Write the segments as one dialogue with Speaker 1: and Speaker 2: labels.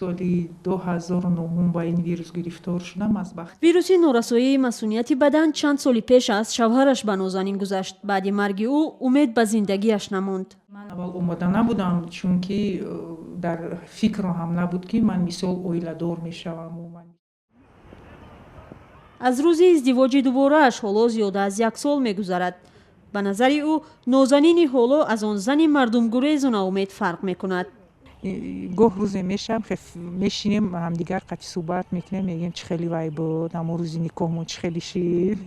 Speaker 1: Соли 2009 ба ин вирус гирифтор шудам аз бахт.
Speaker 2: Вируси норасоии масунияти бадан чанд соли пеш аз шавҳараш ба Нозанин гузашт. Баъди марги ӯ умед ба зиндагиаш намонд.
Speaker 1: Ман аввал омода набудам, чунки дар фикрро ҳам набуд, ки ман мисол оиладор мешавам.
Speaker 2: Аз рӯзи издивоҷи дуборааш ҳоло зиёда аз як сол мегузарад. Ба назари ӯ, Нозанини ҳоло аз он зани мардумгурезу ноумед фарқ мекунад.
Speaker 1: Гоҳ рӯзе мешавам, мешинем, ҳамдигар қати суҳбат мекунем, мегӯем, чӣ хеле вай буд, ҳамон рӯзи никоҳмон чӣ хеле шид.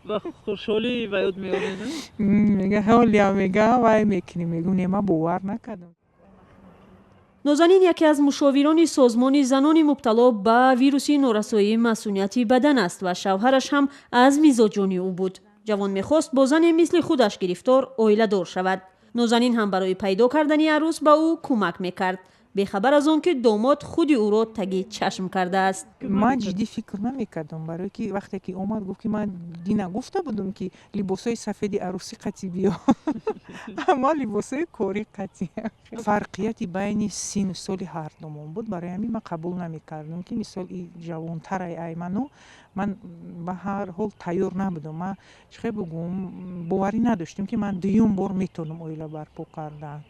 Speaker 3: Ва хушҳолӣ ба ёд меоред?
Speaker 1: Мега, ҳолиам, мега, вай мекунем, мегӯм, не, ман бовар накардам.
Speaker 2: Нозанин яке аз мушовирони созмони занони мубтало ба вируси норасоии масунияти бадан аст ва шавҳараш ҳам аз мизоҷони ӯ буд. Ҷавон мехост бо зане мисли худаш гирифтор оиладор шавад. Нозанин ҳам барои пайдо кардани арӯс ба ӯ кӯмак мекард, бехабар аз он ки домод худи ӯро таги чашм кардааст.
Speaker 1: Ман ҷиддӣ фикр намекардам, барое ки вақте ки омад, гуфт, ки ман дина гуфта будам, ки либосҳои сафеди арӯсӣ қатӣ биё, ман либосҳои корӣ қатӣ. Фарқияти байни сину соли ҳардумон буд, барои ҳамин ман қабул намекардам, ки мисол и ҷавонтарай ай ману. Ман ба ҳар ҳол тайёр набудам. Ман, чӣ хел бигӯм, боварӣ надоштам, ки ман дуюм бор метавонам оила барпо кардан.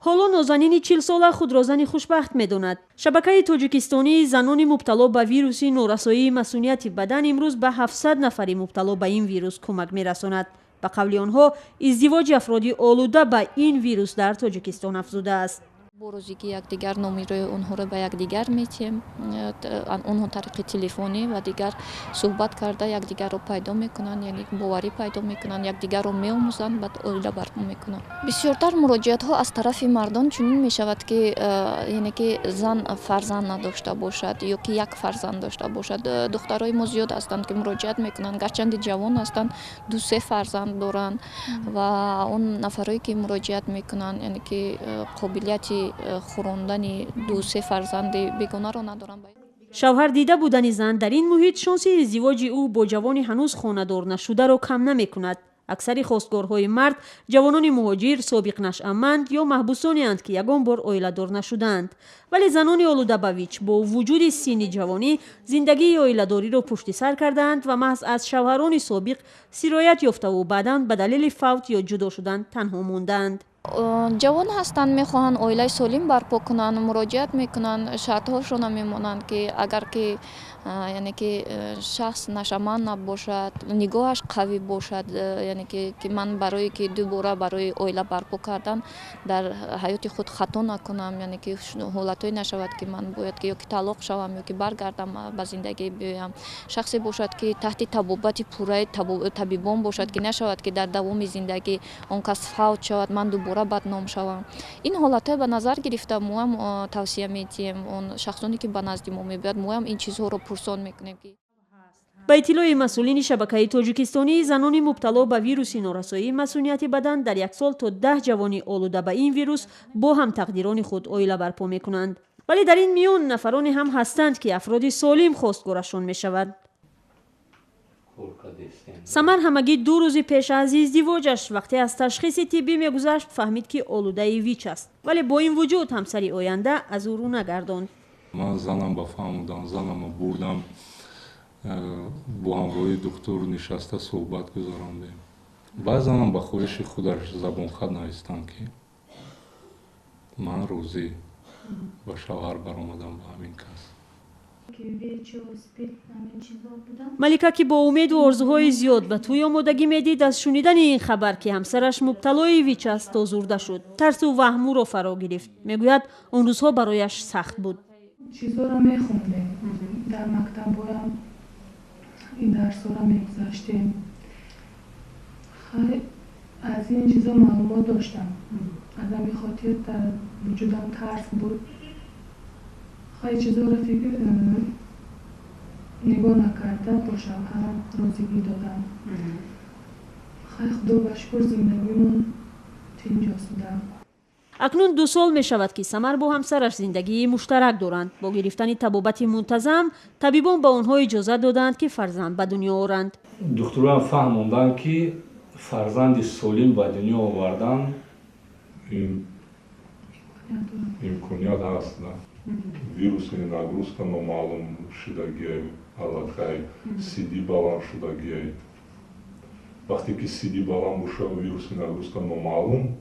Speaker 2: Ҳоло Нозанини 40-сола худро зани хушбахт медонад. Шабакаи тоҷикистонии занони мубтало ба вируси норасоии масунияти бадан имрӯз ба 700 нафари мубтало ба ин вирус кӯмак мерасонад. Ба қавли онҳо, издивоҷи афроди олуда ба ин вирус дар Тоҷикистон афзудааст.
Speaker 4: Бо розигии якдигар номерои онҳоро ба якдигар метиҳем. Онҳо тариқи телефонӣ ва дигар суҳбат карда, якдигарро пайдо мекунанд, яъне боварӣ пайдо мекунанд, якдигарро меомӯзанд, баъд оила барпо мекунанд. Бисёртар муроҷиатҳо аз тарафи мардон чунин мешавад, ки яъне ки зан фарзанд надошта бошад ё ки як фарзанд дошта бошад. Духтарои мо зиёд ҳастанд, ки муроҷиат мекунанд, гарчанде ҷавон ҳастанд, ду се фарзанд доранд. Ва он нафарое ки муроҷиат мекунанд, яъне ки қобилияти хӯрондани ду се фарзанди бегонаро надоранд.
Speaker 2: Шавҳар дида будани зан дар ин муҳит шонси издивоҷи ӯ бо ҷавони ҳанӯз хонадор нашударо кам намекунад. Аксари хостгорҳои мард ҷавонони муҳоҷир, собиқ нашъаманд ё маҳбусонеанд, ки ягон бор оиладор нашудаанд. Вале занони олуда ба ВИЧ бо вуҷуди синни ҷавонӣ зиндагии оиладориро пушти сар кардаанд ва маҳз аз шавҳарони собиқ сироят ёфтаву баъдан ба далели фавт ё ҷудо шудан танҳо мондаанд.
Speaker 4: Ҷавон ҳастанд, мехоҳанд оилаи солим барпо кунанд, муроҷиат мекунанд, шартҳошона мемонанд, ки агар ки яъне ки шахс нашъаманд набошад, нигоҳаш қавӣ бошад, яъне ки ман барое ки дубора барои оила барпо кардан дар ҳаёти худ хато накунам, яъне ки ҳолатҳое нашавад, ки ман бояд ки ё ки талоқ шавам, ё ки баргардам, ба зиндагӣ биёям. Шахсе бошад, ки таҳти табобати пурраи табибон бошад, ки нашавад, ки дар давоми зиндагӣ он кас фавт шавад, ман дубора бадном шавам. Ин ҳолатҳое ба назар гирифта, моам тавсия медиҳем. Он шахсоне ки ба назди мо мебиёяд, моам ин чизҳоро пурсон мекунем, ки
Speaker 2: Ба иттилои масъулини шабакаи тоҷикистонии занони мубтало ба вируси норасоии масунияти бадан, дар як сол то 10 ҷавони олуда ба ин вирус бо ҳамтақдирони худ оила барпо мекунанд. Вале дар ин миён нафароне ҳам ҳастанд, ки афроди солим хостгорашон мешавад. Самар ҳамагӣ 2 рӯзи пеш аз издивоҷаш, вақте аз ташхиси тиббӣ мегузашт, фаҳмид, ки олудаи ВИЧ аст, вале бо ин вуҷуд ҳамсари оянда аз ӯ рӯ нагардонд.
Speaker 5: Ман занам ба фаҳмудам, занама бурдам, бо ҳамроҳии духтур нишаста суҳбат гузарондем. Баъд занам ба хоҳиши худаш забонхат навистам, ки ман розӣ ба шавҳар баромадам ба ҳамин кас.
Speaker 2: Малика, ки бо умеду орзуҳои зиёд ба тӯй омодагӣ медид, аз шунидани ин хабар, ки ҳамсараш мубталои ВИЧ аст, озурда шуд. Тарсу ваҳм ӯро фаро гирифт. Мегӯяд, он рӯзҳо барояш сахт буд.
Speaker 6: Чизҳоро мехондем дар мактабҳоям, ин дарсҳоро мегузаштем. Хай, аз ин чизо маълумот доштам, аз ҳамин хотир дар вуҷудам тарс буд. Хай, чизҳоро фикр нигоҳ накарда, бо шавҳарам розигӣ додам. Хай, Худо ба шукр, зиндагимон тинҷ осуда.
Speaker 2: Акнун 2 сол мешавад, ки Самар бо ҳамсараш зиндагии муштарак доранд. Бо гирифтани табобати мунтазам табибон ба онҳо иҷозат доданд, ки фарзанд ба дунё оранд.
Speaker 5: Духтурам фаҳмонданд, ки фарзанди солим ба дунё овардан имконият ҳаст. Вирусный нагрузка номаълум шудагиай, аллакай CD баланд шудагиай. Вақте ки CD баланд боша, вирусный нагрузка номаълум,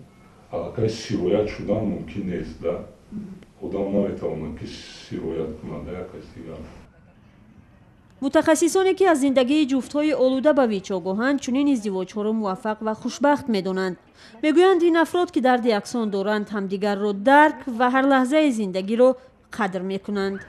Speaker 5: аллакай сироят шудан мумкин нест да, одам наметавонад, ки сироят кунад да як кас дигар.
Speaker 2: Мутахассисоне, ки аз зиндагии ҷуфтҳои олуда ба ВИЧ огоҳанд, чунин издивоҷҳоро муваффақ ва хушбахт медонанд. Мегӯянд, ин афрод, ки дарди яксон доранд, ҳамдигарро дарк ва ҳар лаҳзаи зиндагиро қадр мекунанд.